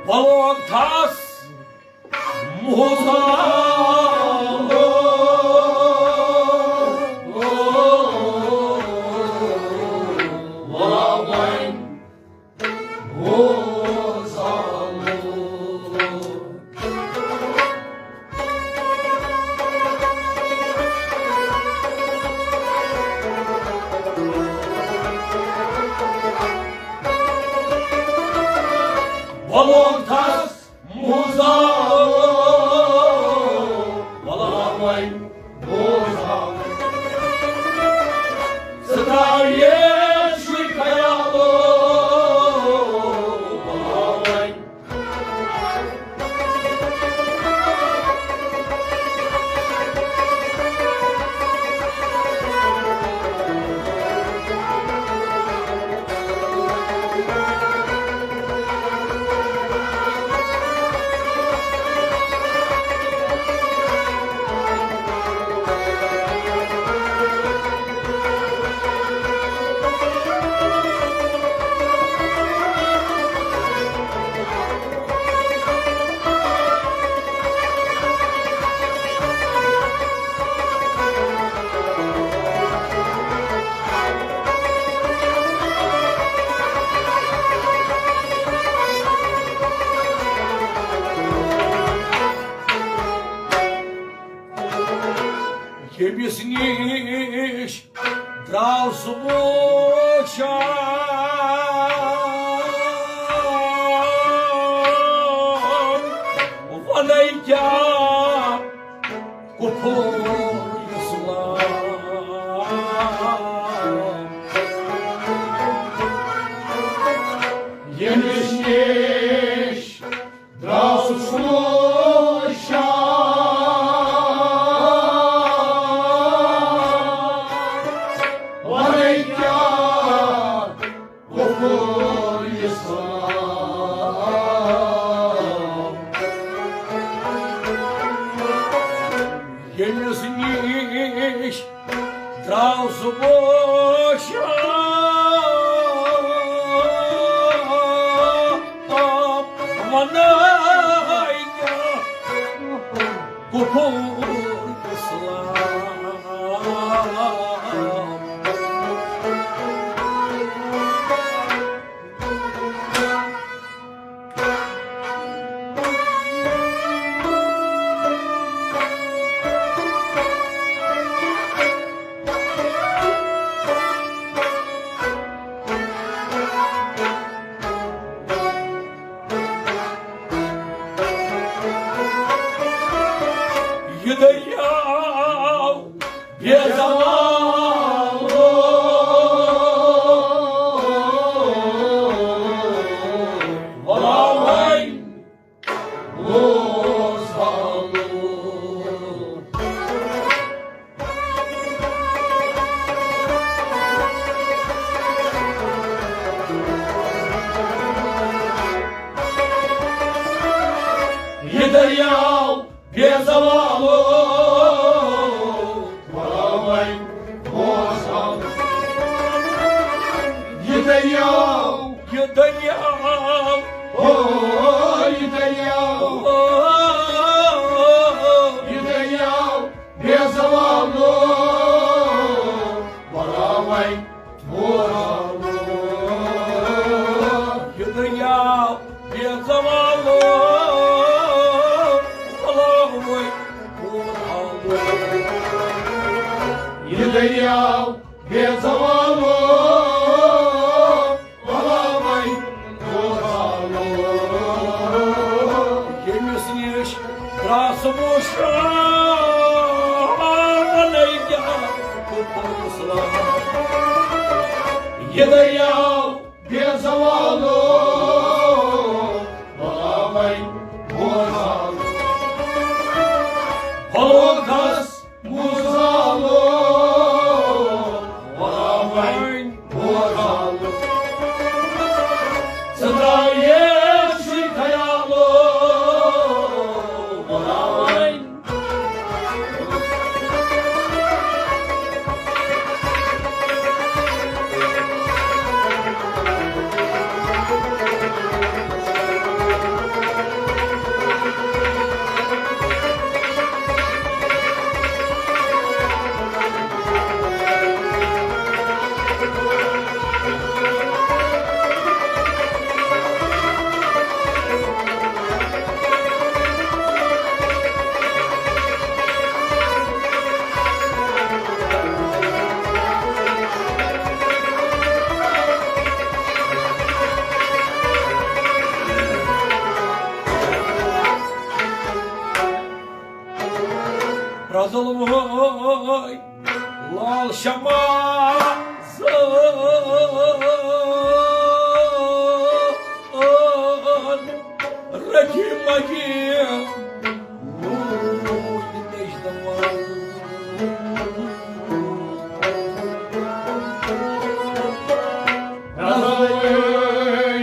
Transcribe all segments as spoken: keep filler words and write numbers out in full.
بلوغ تھس موسیٰ۔ بلوغ تھس موسیٰ۔ ولا وۄنۍ موسیٰ۔ ستایش شُرۍ خیالو۔ ولا وۄنۍ۔ ییٚمِس نِش درٛاو سُہ وٕچھان، وَنَے کیٛاہ کُفُر اِسلام۔ ییٚمِس نِش درٛاو سُہ وٕچھان، وَنَے کیٛاہ کُفُر اِسلام۔ ییٚمِس نِش درٛاو سُہ وٕچھان، وَنَے کیٛاہ کُفُر اِسلام۔ یہِ دٔریاو بے زوال۔ ولا وۄنۍ اوس حالو۔ یہِ دٔریاو بے زوالو، ولا وۄنۍ اوس حالو۔ یہِ دٔریاو، یہِ دٔریاو، او، یہِ دٔریاو، او، یہِ دٔریاو بے زوالو، ولا وۄنۍ اوس حالو۔ یہِ دٔریاو بے زوالو، ولا وۄنۍ اوس حالو۔ یہِ دٔریاو بے زوالو، ولا وۄنۍ اوس حالو۔ ییٚمِس نِش درٛاو سُہ وٕچھان، وَنَے کیٛاہ کُفُر اِسلام۔ یہِ دٔریاو بے زوالو، ولا وۄنۍ اوس حالو۔ رزل وٲے لال شمازن رٔٹۍ مجہِ نوٗنۍ نٔجدٕ وان۔ رزل وٲے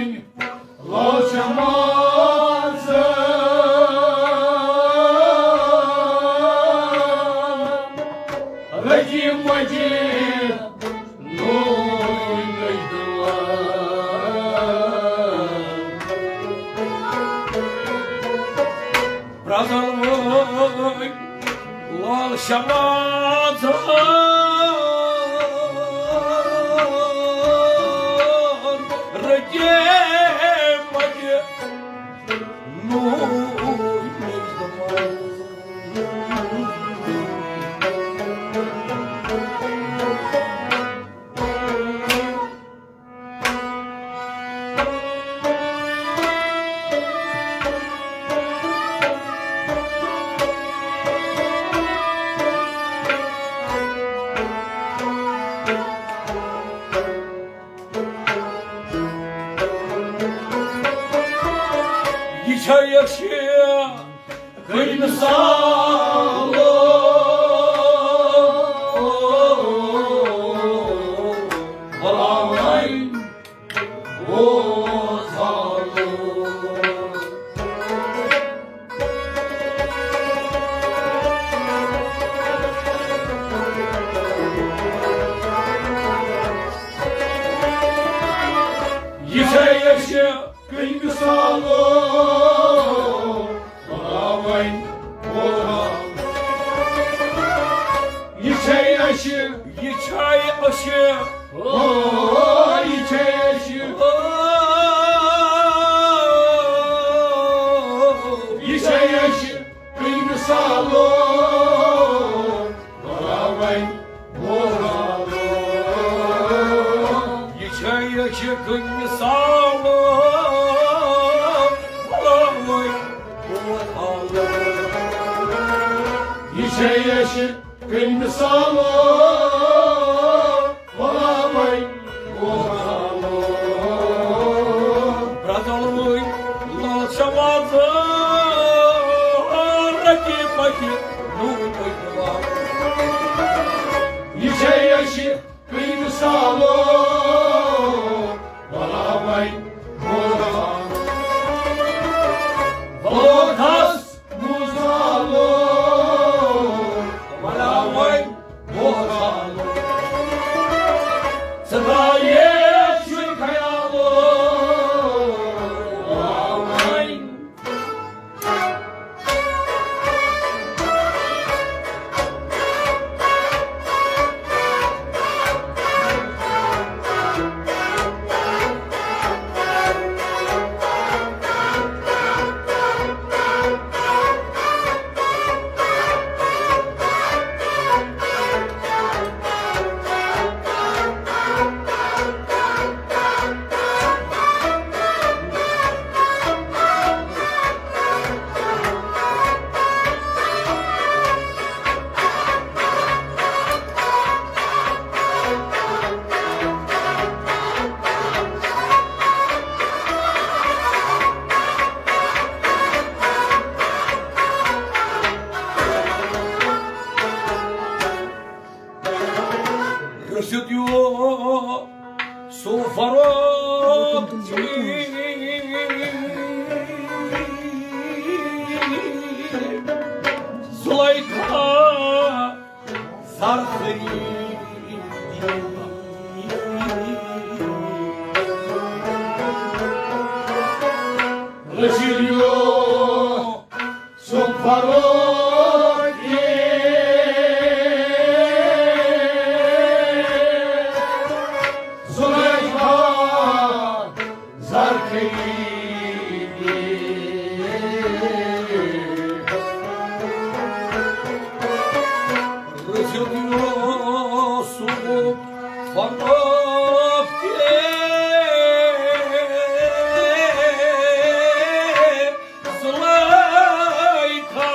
لال شمازن رٔٹۍ مجہِ نوٗنۍ نٔجدٕ وان۔ رزل وٲے لال شمازن رٔٹۍ مجہِ نوٗنۍ نٔجدٕ وان۔ یہِ چھا یۄس یہِ کٔمۍ مثال بلاوٕنۍ بوزالو۔ یہِ چھا یۄس یہِ کٔمۍ مثال بلاوٕنۍ بوزالو۔ یہِ چھا یۄس یہِ یہِ چھے أچھ۔ او، یہِ چھے أچھ۔ او، یہِ چھے أچھ۔ کُنہِ مثالو بلاوٕنۍ بوزالو۔ یہِ چھے أچھ۔ کُنہِ مثالو بلاوٕنۍ بوزالو۔ یہِ چھے أچھ۔ کٔمۍ مثالو بلاوٕنۍ بوزالو۔ برٛزلوٕنۍ لال شمازن رٔٹۍ مجہِ نوٗنۍ نٔجدٕ وان۔ یہِ چھے أچھ۔ کٔمۍ مثالو بلاوٕنۍ بوزالو۔ بلوتھس بوزالو، بلاوٕنۍ بوزالو۔ ژٕ درٛایے شُرۍ خیالو، بلاوٕنۍ۔ رٔسِتھ یوٗسُف فروغ زلیخا زرخری۔ رٔسِتھ یوٗسُف فروغ زلیخا زرخری۔ رٔسِتھ یوٗسُف فروغ زلیخا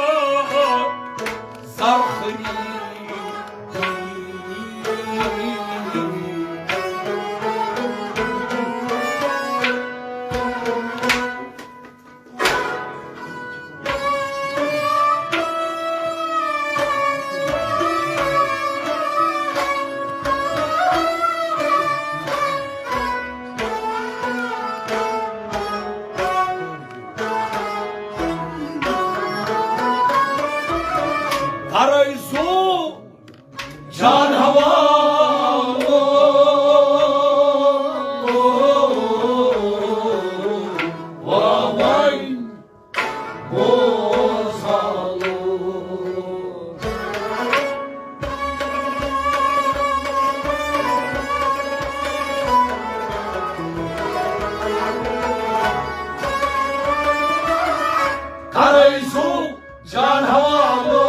ارے زو جان حوالو، واوَے بوزالو۔ ارے زو جان حوالو،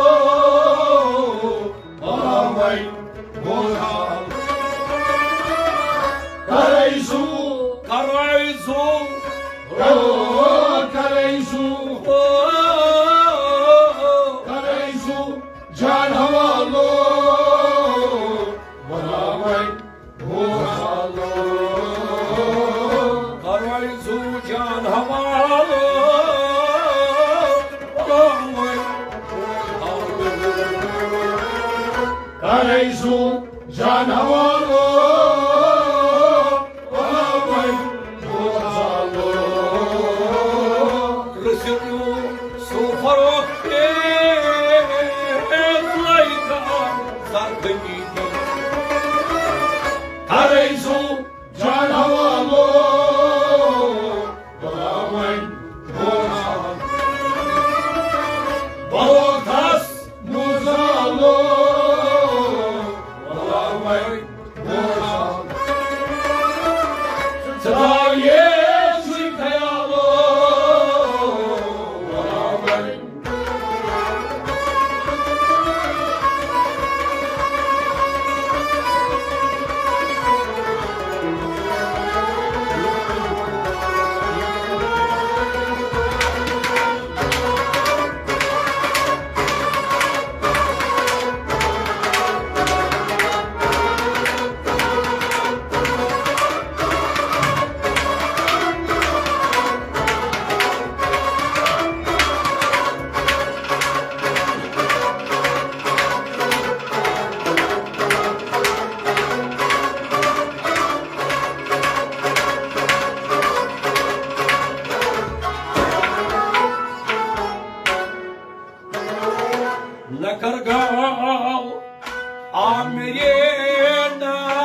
واوَے بوزالو۔ ارے زو، ارے زو، او، ارے زو، او، ارے زو جان حوالو، واوَے بوزالو۔ ارے زو جان حوالو، واوَے بوزالو۔ ارے زو جان حوالو، واوَے بوزالو۔ رسیو سو فروخت لایکا زرگنی دی۔ ارے زو جان حوالو، واوَے بوزالو۔ بوتھس مزالو، واوَے بوزالو۔ ژٕ تھاو یے سُے خیالو، واوَے نکر گاو آ میرے نال،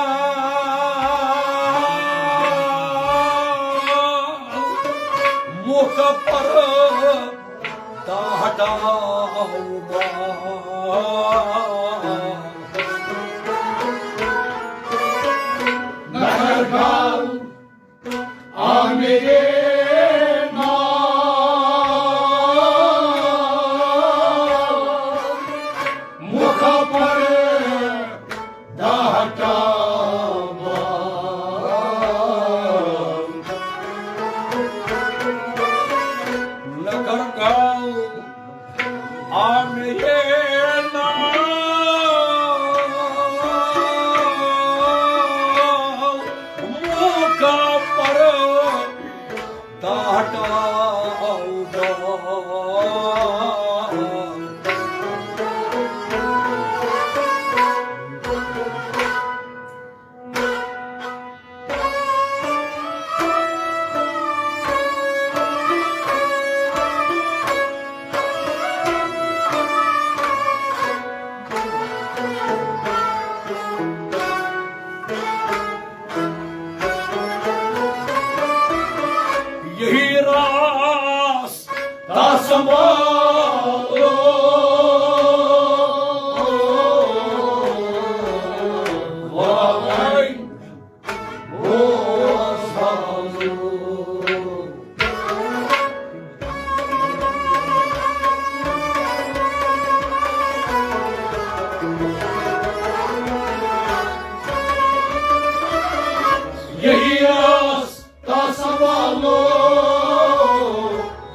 مخ پر دا ہٹاو بال۔ نکر گاو آ میرے نال، مخ پر دا ہٹاو بال۔ نکر گاو آ میرے نال، مخ پر دا ہٹاو بال۔ یہی راس تا سنبھالو، واوَے بوزالو۔ یہی راس تا سنبھالو،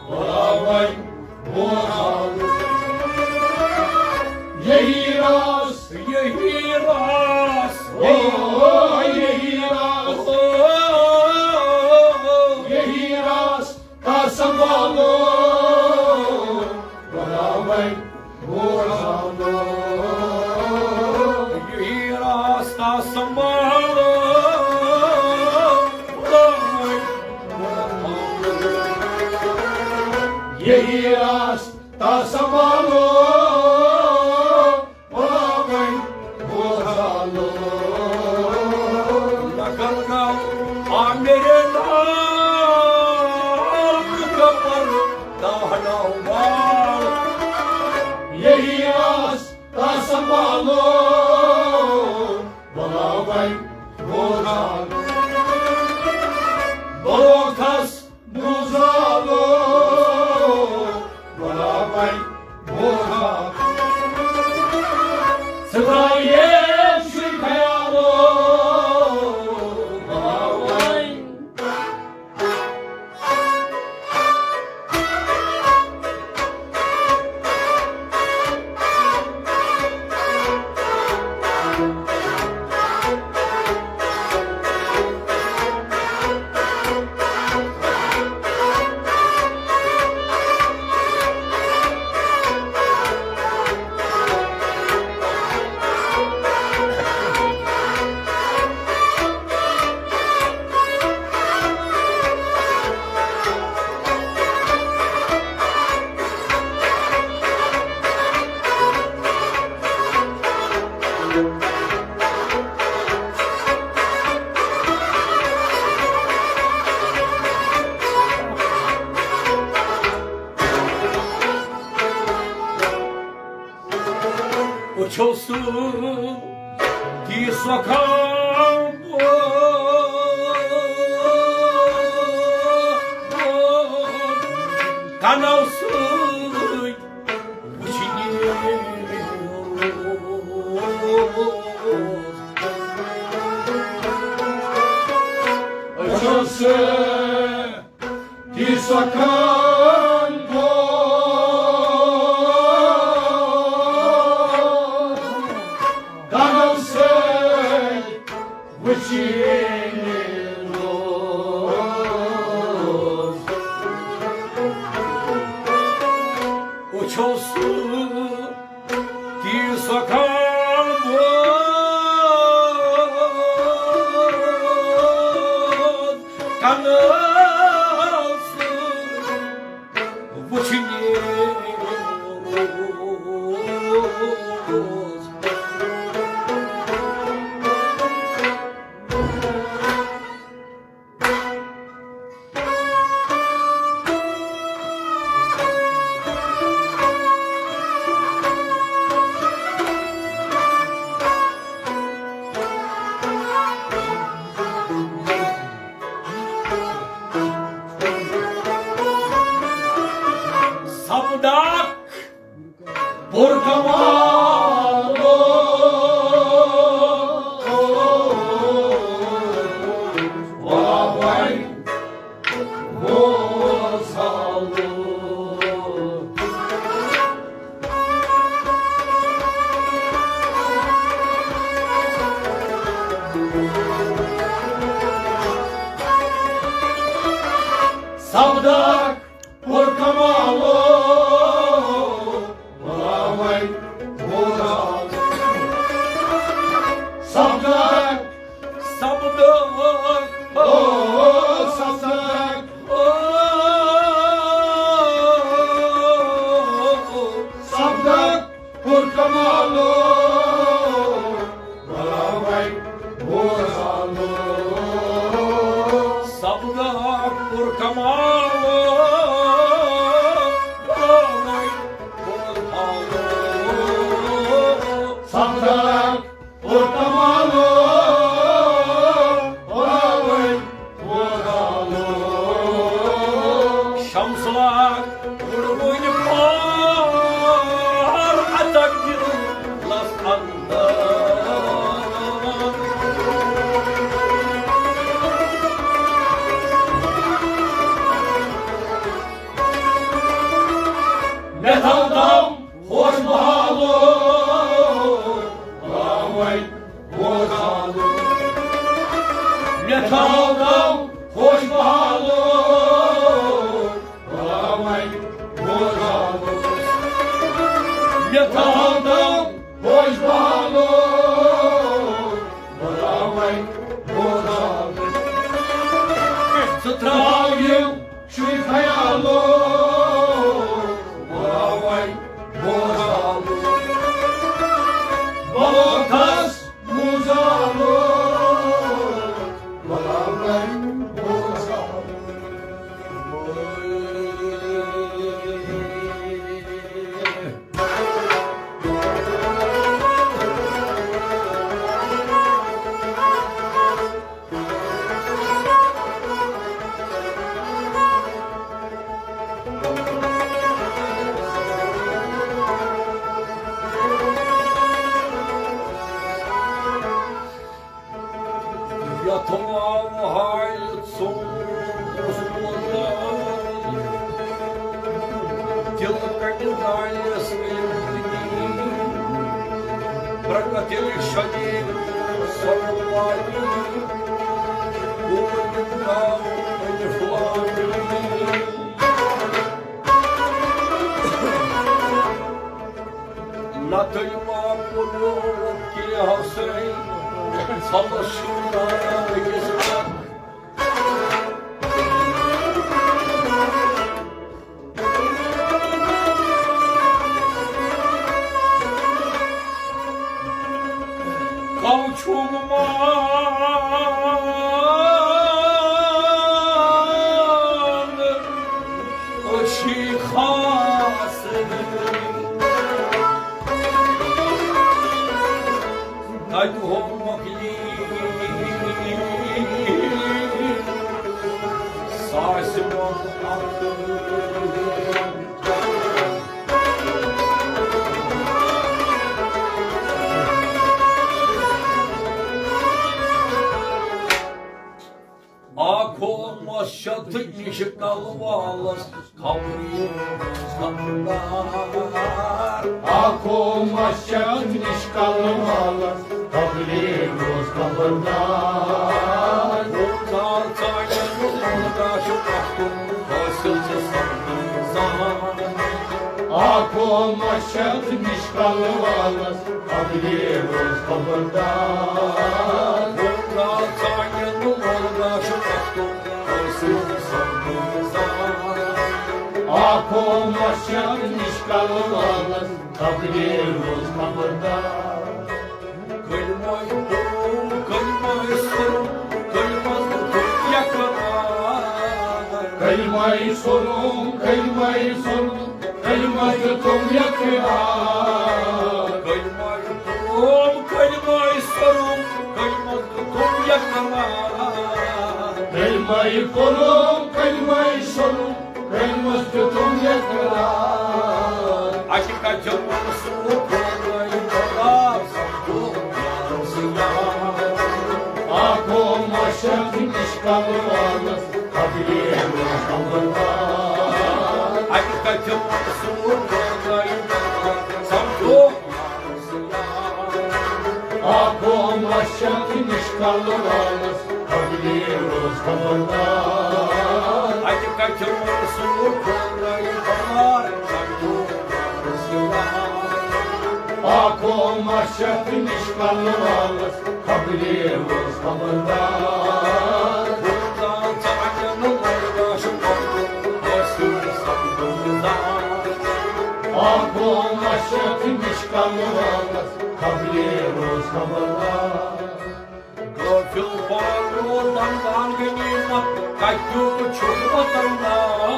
واوَے بوزالو۔ یہی راس، یہی راس، او، یہی راس، او، یہی راس تا سنبھالو، واوَے بوزالو۔ یہی راس تا سنبھالو، واوَے بوزالو۔ یہی راس تا سنبھالو، بلاوَے بوزان، بلوکس بوزالو، بلاوَے بوزان۔ سترائے شُرۍ خیالو، بلاوَے۔ أچھو سۭتۍ سۄکھان کنو سۭتۍ وٕچھنہِ أچھو سۭتۍ۔ تہِ سۄ خان پھوٚل کنو سۭتۍ وٕچھِنۍ روز۔ أچھو سۭتۍ تیٖژ سۄ خاموش کنہٕ سۭتۍ وٕچھنہِ روز۔ سپدکھ پُر کمال وۄنۍ بوزہو۔ سپدکھ پُر کمالو، بلاوے بوزان۔ سپدکھ، سپدکھ، او، سپدکھ، او، سپدکھ پُر کمالو، بلاوے بوزالو۔ سپدکھ پُر کمالو، بلاوے بوزالو۔ سپدکھ پُر کمالو، بلاوے بوزالو۔ شمس لال وُڑوٕنۍ پار اَتَک دِلَس اندر۔ مےٚ تھاو دم ہوش بحالو، بلاوے بوزالو۔ مےٚ تھاو دم ہوش بحالو، بلاوے بوزالو۔ مےٚ تھاو دم ہوش بحالو، بلاوے بوزالو۔ ژٕ ترٛاو یِم شُرۍ خیالو، بلاوے بوزالو۔ بلوکس بوزالو، بلاوے بوزالو۔ برکت شدید صلوات۔ نتہٕ ما کوٚرُکھ کینٛہہ حسین، ژھلس چھُ نار أکِس پتھ۔ کم چھُم مان أچھی خاص۔ تَتہِ ہو مۄکلی ساسہِ منٛز اَکھ۔ آکھو مسجد نِش کلوالس خبرِ خبردار۔ آکھو مسجد نِش کلوالس خبرِ روز خبردار۔ او زال ژانٮ۪ن مولدا چھُ پرٛٮ۪تھ کُنہِ حٲصِل ژٕ سپدُن زان۔ آکھو مسجد نِش کلوالس خبرِ روز خبردار۔ او زال ژانٮ۪ن مولدا چھُ پرٛٮ۪تھ کُنہِ حٲصِل ژٕ سپدُن زان۔ آکھو مسجد نِش کلوالس خبرِ روز خبردار۔ کلمہ پوٚرُم، کلمہ سوٚرُم، کلمہ دیُتُم یقرار۔ کلمہ سوٚرُم، کلمہ سوٚرُم، کلمہ دیُتُم یقرار۔ کلمہ پوٚرُم، کلمہ سوٚرُم، کلمہ دیُتُم یقرار۔ کلمہ پوٚرُم، کلمہ سوٚرُم، کلمس دیُتُم یقرار۔ اَکہِ کتھِ منصوٗر کوٚرنَے بغاو سمجھو یار سیار۔ آکھو مسجد نِش کلوالس خبرِ روز خبردار۔ اَکہِ کتھِ منصوٗر کوٚرنَے بغاو سمجھو آکھو مسجد نِش کلوالس خبرِ روز خبردار۔ اَتہِ کتھِ منصوٗر کوٚرنَے بغاو سمجھو یار سیار۔ آکھو مسجد نِش کلوالس خبرِ روز خبردار۔ بوزان ژٕ اَتٮ۪ن لوٚگ گاش پَتہٕ حٲصِل سپدُن زان۔ آکھو مسجد نِش کلوالس خبرِ روز خبردار۔ غافل بانو دم زان غنیمت، کتیُک چھُکھ وطن دار۔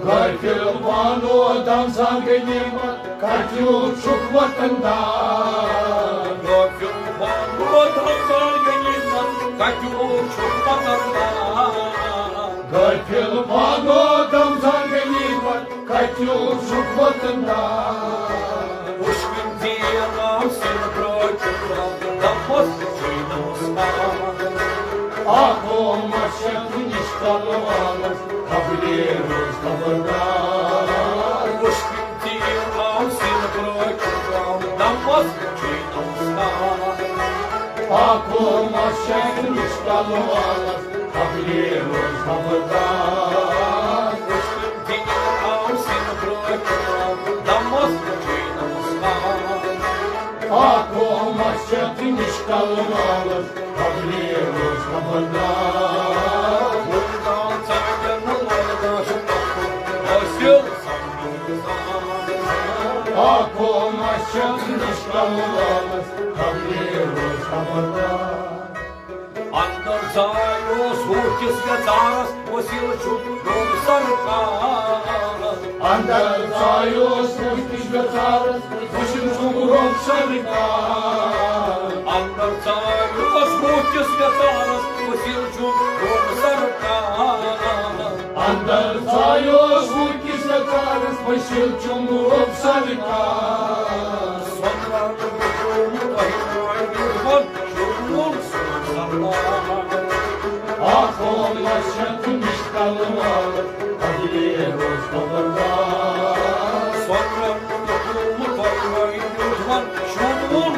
غافل بانو دم زان غنیمت، کتیُک چھُکھ وطن دار۔ غافل بانو دم زان غنیمت، کتیُک چھُکھ وطن دار۔ غافل بانو دم زان غنیمت، کتیُک چھُکھ وطن دار۔ پُشکِن زیر آو سِر برٛاو چُکراو، دپس چھُے نمسکار۔ آکھو مسجد نِش کلوالس خبرِ روز خبردار۔ پُشکِن زیر آو سِر برٛاو چُکراو، دپس چھُے نمسکار۔ آکھو مسجد نِش کلوالس خبرِ روز خبردار۔ پُشکِن زیر آو سِر برٛاو چُکراو، دپس چھُے نمسکار۔ آکھو مسجد نِش کلوالس خبرِ روز خبردار۔ بوزان ژٕ اَتٮ۪ن لوٚگ گاش پَتہٕ حٲصِل سپدُن زان۔ آکھو مسجد نِش کلوالس خبرِ روز خبردار۔ اندر ژایوس ہوٗتِس ویژارس، وسیٖلہٕ چھُ رۄب سرکار۔ اندر ژایوس ہوٗتِس ویژارس، وسیٖلہٕ چھُ رۄب سرکار۔ اندر ژایوس ہوٗتِس ویژارس، وسیٖلہٕ چھُ رۄب سرکار۔ اندر ژایوس ہوٗتِس ویژارس، وسیٖلہٕ چھُ رۄب سرکار۔ سۄنرن بُتُم تۄہہِ ماے میون شُکُر سُہ سردار۔ آکھو مسجد نِش کلوالس خبرِ روز خبردار۔ سۄنرن بُتُم تۄہہِ ماے میون شُکُر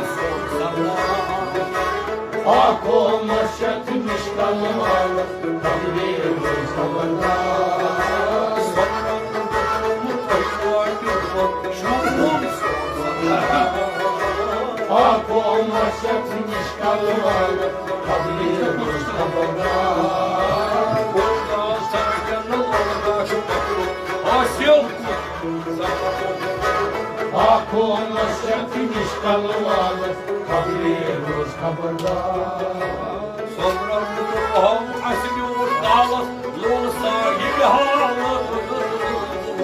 آ قومس چھِ تٔمِس کلہٕ والس قبلے روز خبردار۔ آ قومس چھِ تٔمِس کلہٕ والس قبلے روز خبردار۔ آ قومس چھِ تٔمِس کلہٕ والس قبلے روز خبردار۔ سۄنٛدراو دوٚپہم اَسہِ بیوٗٹھ کالس لول صاحب حالس۔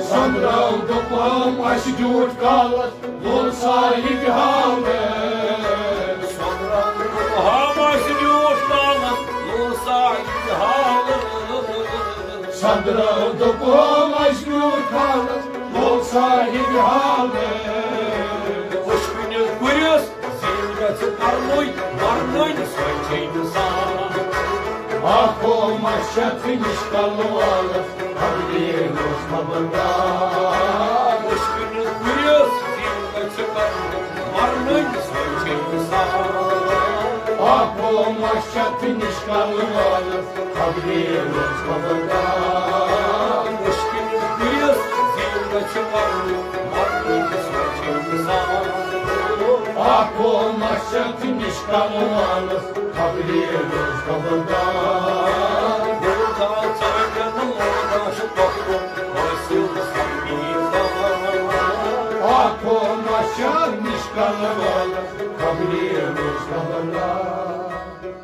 سۄنٛدراو دوٚپہم اَسہِ بیوٗٹھ کالس لول صاحب حالس۔ سۄنٛدراو دوٚپہم اَسہِ بیوٗٹھ کالس لول صاحب حالس۔ سۄنٛدراو دوٚپہم اَسہِ بیوٗٹھ کالس لول صاحب حالس۔ وٕچھ کُنہِ گُرِس زیٖن گژھِ کرنُے، مرنٕے سۄے چھے نِثال۔ آ قومس چھِ تٔمِس کلہٕ والس قبلے روز خبردار۔ وٕچھ کُنہِ گُرِس زیٖن گژھِ کرنُے، مرنٕے سۄے چھے نِثال۔ آ قومس چھِ تٔمِس کلہٕ والس قبلے روز خبردار۔ وٕچھ کُنہِ گُرِس زیٖن گژھِ کرنُے، مرنٕے سۄے چھے نِثال۔ آ قومس چھِ تٔمِس کلہٕ والس قبلے روز خبردار۔ بوزا ژٕ وۄنۍ لوگا چھُ پکُن حٲصِل سنگیٖت۔ آ قومس چھِ تٔمِس کلہٕ والس قبلے روز خبردار۔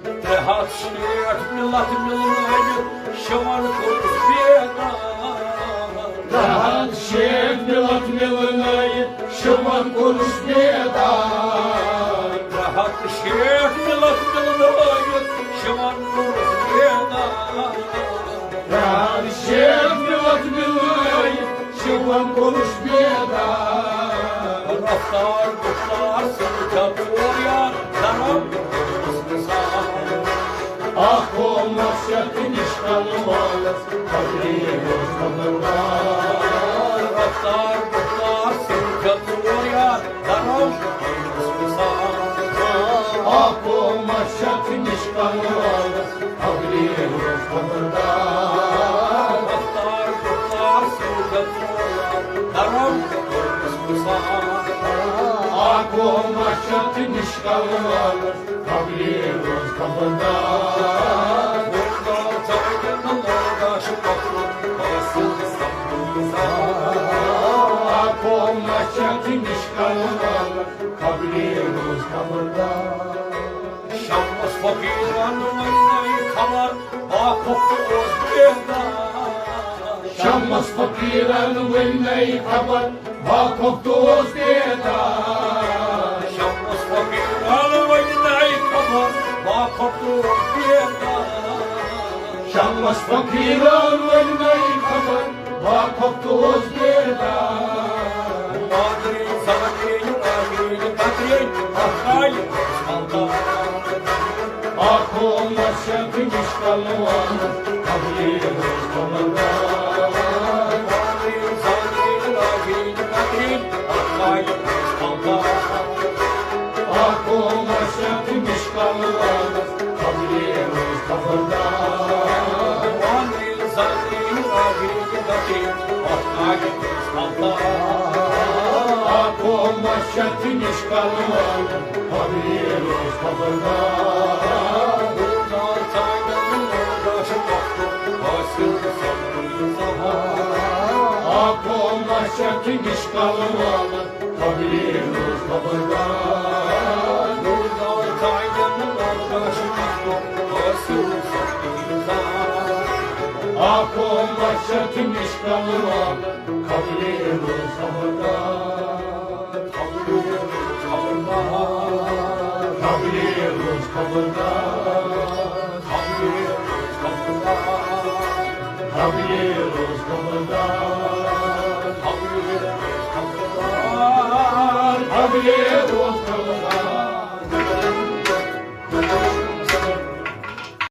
ترٛےٚ ہتھ شیٹھ مِلت مِلنٲوِتھ شِوَن کوٚرُس بیدار۔ ترٛےٚ ہتھ شیٹھ مِلت مِلنٲوِتھ شِوَن کوٚرُس بیدار۔ ترٛےٚ ہتھ شیٹھ مِلت مِلنٲوِتھ شِوَن کوٚرُس بیدار۔ ترٛےٚ ہتھ شیٹھ مِلت مِلنٲوِتھ شِوَن کوٚرُس بیدار۔ رفتار گُفتار سۭتۍ چھا ژور یار کران کوٚرُس نثار۔ آ قومس چھِ تٔمِس کلہٕ والس قبلے روز خبردار۔ رفتار گُفتار سۭتۍ چھا ژور یار کران کوٚرُس نثار۔ آ قومس چھِ تٔمِس کلہٕ والس قبلے روز خبردار۔ رفتار گُفتار سۭتۍ چھا ژور یار کران کوٚرُس نثار۔ آ قومس چھِ تٔمِس کلہٕ والس قبلے روز خبردار۔ بوزا ژٕ وۄنۍ لوگا چھُ پکُن حٲصِل سنگیٖت۔ آ قومس چھِ تٔمِس کلہٕ والس قبلے روز خبردار۔ شمس فقیرن ؤنۍ نَے خبر، واقف تہٕ اوس بیدار۔ شمس فقیرن ؤنۍ نَے خبر، واقف تہٕ اوس بیدار۔ شمس فقیرن ؤنۍ نَے خبر، واقف تہٕ اوس بیدار۔ شمس فقیرن ؤنۍ نَے خبر، واقف تہٕ اوس بیدار۔ مادری زمین آمین قدرین اکھ آیہِ۔ آ قومس چھِ تٔمِس کلہٕ والس قبلے روز خبردار۔ مادری زمین آمین قدرین اکھ آیہِ۔ آ قومس چھِ تٔمِس کلہٕ والس قبلے روز خبردار۔ مادری زمین آمین قدرین اکھ آیہِ۔ آ قومس چھِ تٔمِس کلہٕ والس قبلے روز خبردار۔ بوزا ژٕ وۄنۍ لوگا چھُ پکُن حٲصِل سنگیٖت۔ آ قومس چھِ تٔمِس کلہٕ والس قبلے روز خبردار۔ بوزا ژٕ وۄنۍ لوگا چھُ پکُن حٲصِل سنگیٖت۔ آ قومس چھِ تٔمِس کلہٕ والس قبلے روز خبردار۔ قبلے روز خبردار۔ قبلے روز خبردار۔ قبلے روز خبردار۔ قبلے روز خبردار۔ قبلے روز خبردار۔ قبلے